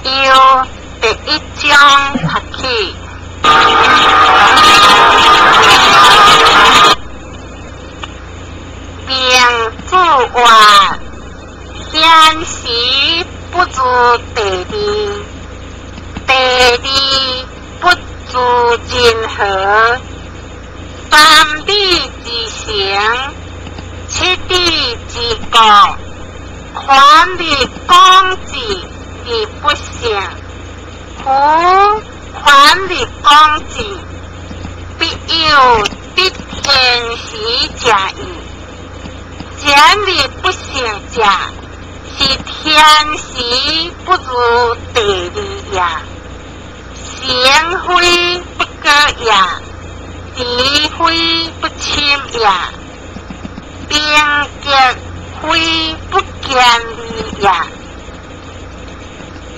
由第一章讀起。孟子曰：天時不如地利，地利不如人和。三里之城，七里之國，權力廣之而不勝。夫權力廣之，必有得天時者矣。權力不勝者，是天時不如地利也。成非不過也，知非不侵也，兵極非不堅利也，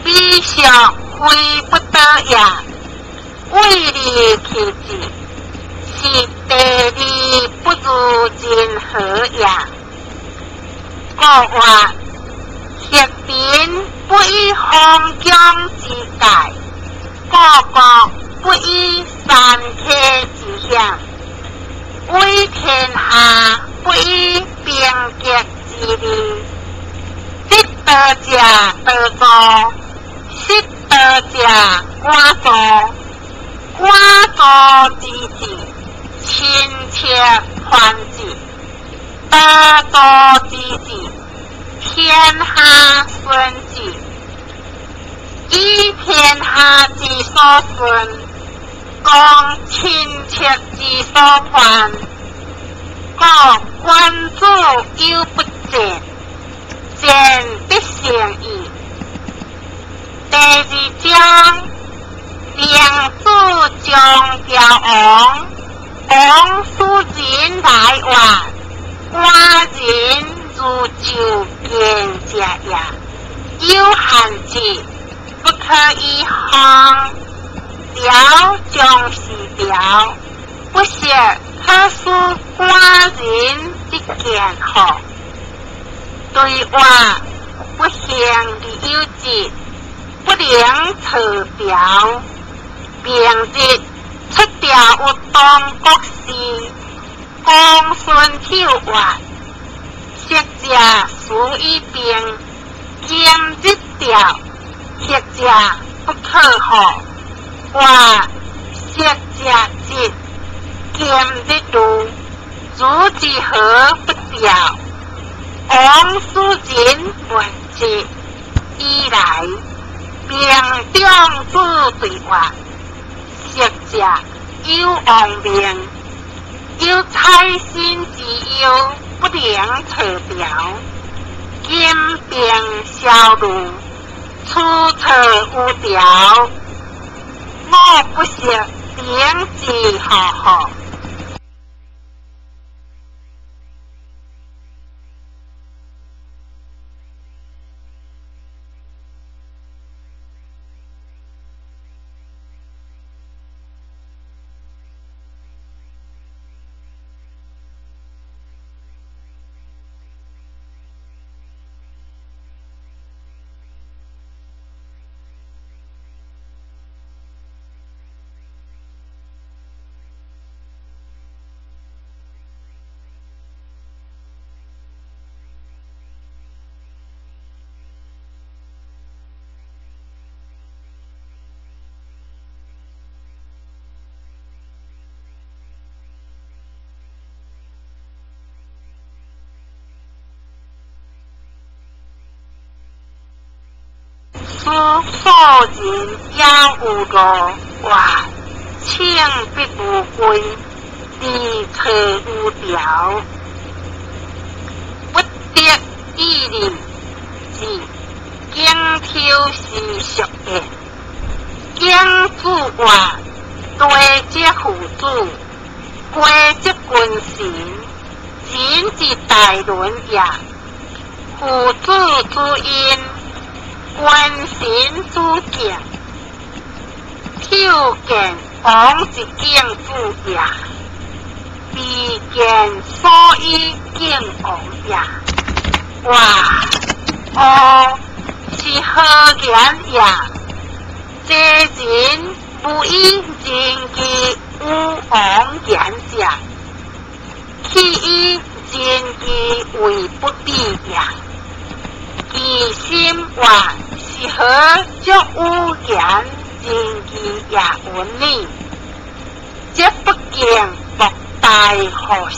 比上非不得也。位利其志，是地利不如人和也。故曰：克民不以封疆之界，故國不以山溪之險，為天下不以兵極之利。得道者多助，失道者寡助。寡助之至，親戚反之；多助之至，天下順之。以天下之所順，攻親戚之所患。故君子有不戰，戰必勝矣。第二章，孟子將條王，王使人來曰：寡人如就見者也，有限制，不可以方。條將是條，不是可使寡人之見乎？對話不行而有節，不能錯調。明日出調有東國事，公孫丑曰：昔者事以兵，今日調，昔者不可乎？曰：昔者節，今日慮，如之何不調？王使人問之，以來，孟仲子對曰：昔者有王命，有采薪之憂，不能錯調。今兵消慮，出錯有條，我不惜兵之何乎？使庶人也有路，曰：請必無歸，而錯有條，不得已利，是荊丘是俗也。景子曰：地則父子，國則君臣，仁之大倫也。父子之恩，君臣之敬。丑見王之敬主也，彼見所以敬王也。哇！哦，是何言也？這人無以仁義與王言者，豈以仁義為不比也？其心話是何足與言仁義也云呢？這不敬莫大乎是。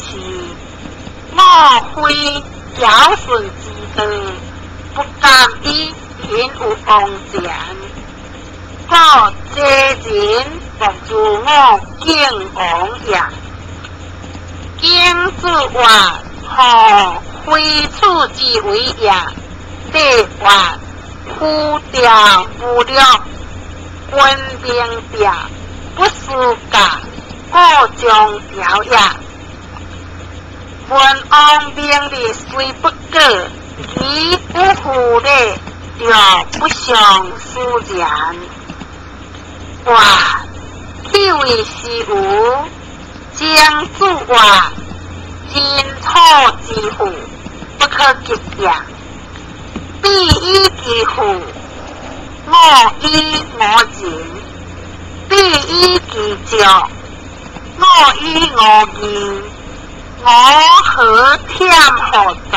我非堯舜之道，不敢以仁有王前。故這人莫如我敬王也。敬子曰：何非處之為也？帝曰：夫調無略，君明調，不思教，故將調也。文王明禮雖不過，其不符禮，就不相使然。哇！豈為是無？曾子曰：荊楚之富，不可及也。彼以其富，我以我仁；彼以其爵，我以我義。我何忝乎哉？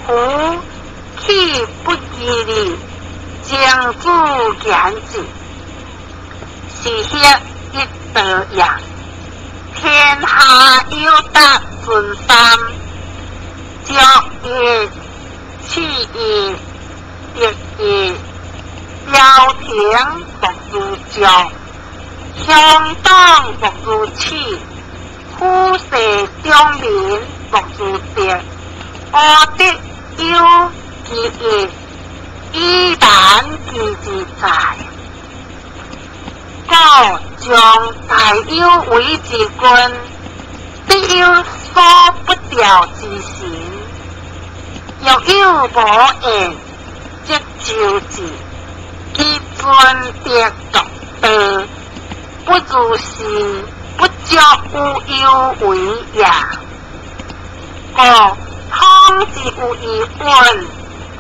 夫豈不義理？曾子言之，是赫一道也。天下有達尊三，爵一、賜一、德一，朝廷莫如爵，鄉黨莫如賜，府勢中民莫如德。烏德有其一，以難其之在。故將大有為之君，必有所不調之神。若有無厭，則周至。其尊德獨道，不如是，不足與有為也。故統之有以穩，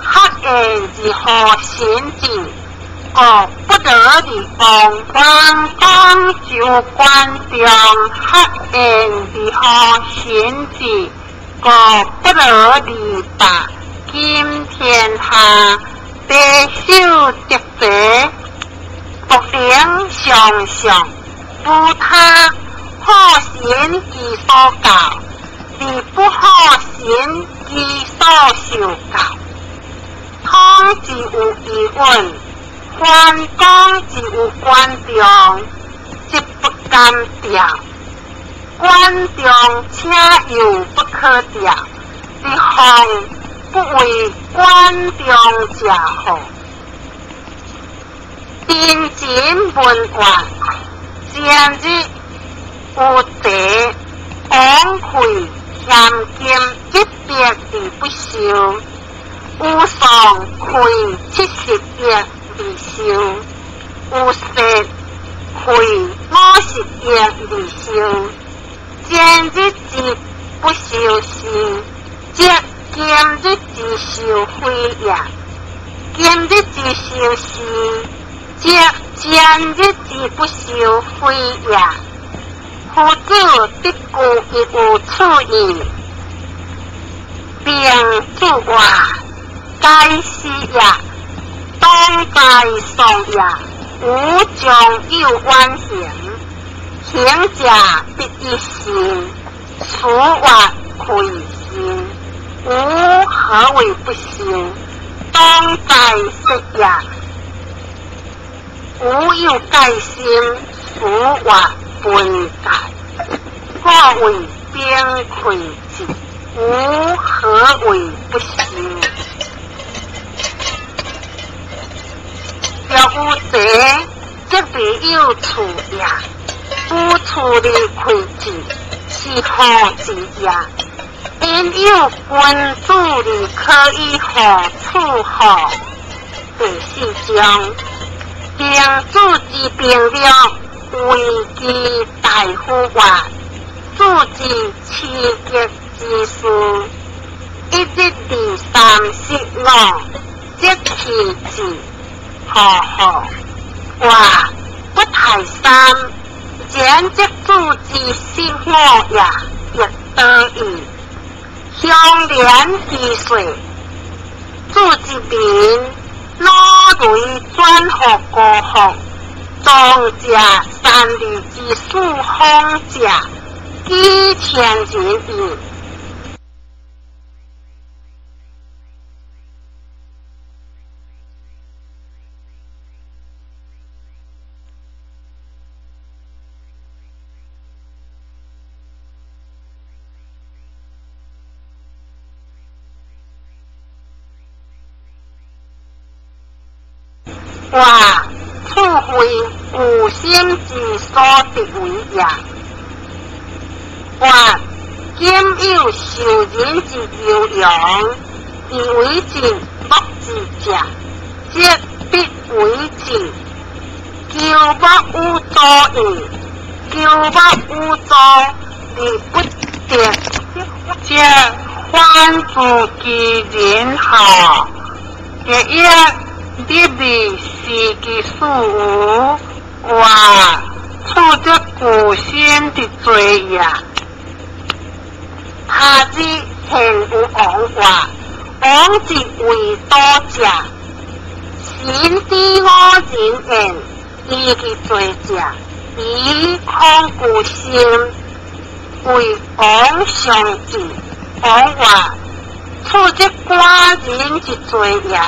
學言之乎心志，故不得而王。王公就關中，學言之乎心志，故不得而霸。今天下，地守德澤，不能相上，不他好神之所教，而不好神之所受教。統之有以穩，桓公之有管仲，則不敢調。管仲且猶不可調，而況不為管仲者乎？丁秦文曰：前日有賊王費現金100而不收，有喪費70億而收，有雪費50億而收。前日之不收是，則今日之收非也；今日之收是，則前日之不收非也。夫子必固亦有處矣。孟子曰：該死也，當在喪也。吾將有遠行，行者必以信，書曰愧信。吾何為不修？當在說也。吾有戒心，書曰分戒。故謂兵潰之，吾何為不修？若有賊，則必有處也。無處而愧之，是何之也？因有君子而可以何處何？第四章，兵子之兵略，為是大夫話，主之刺激之事，一日二三失我，則棄之。呵呵，話不太三，簡則主之失我也，亦得矣。相連之歲，主之民，老雷轉予高福，莊者三里之數方者，幾千人矣。話處非有心之所得為也。話今有受人之悠揚，而為之木之者，則必為之。求木有助矣，求木有助而不得，則反自其人吼。第一，立義是其事無，話處則舊心之罪也。他日現有王話，王之為多者，神知我人言，以其罪者，以恐懼心為王相治。王話處則寡人之罪也。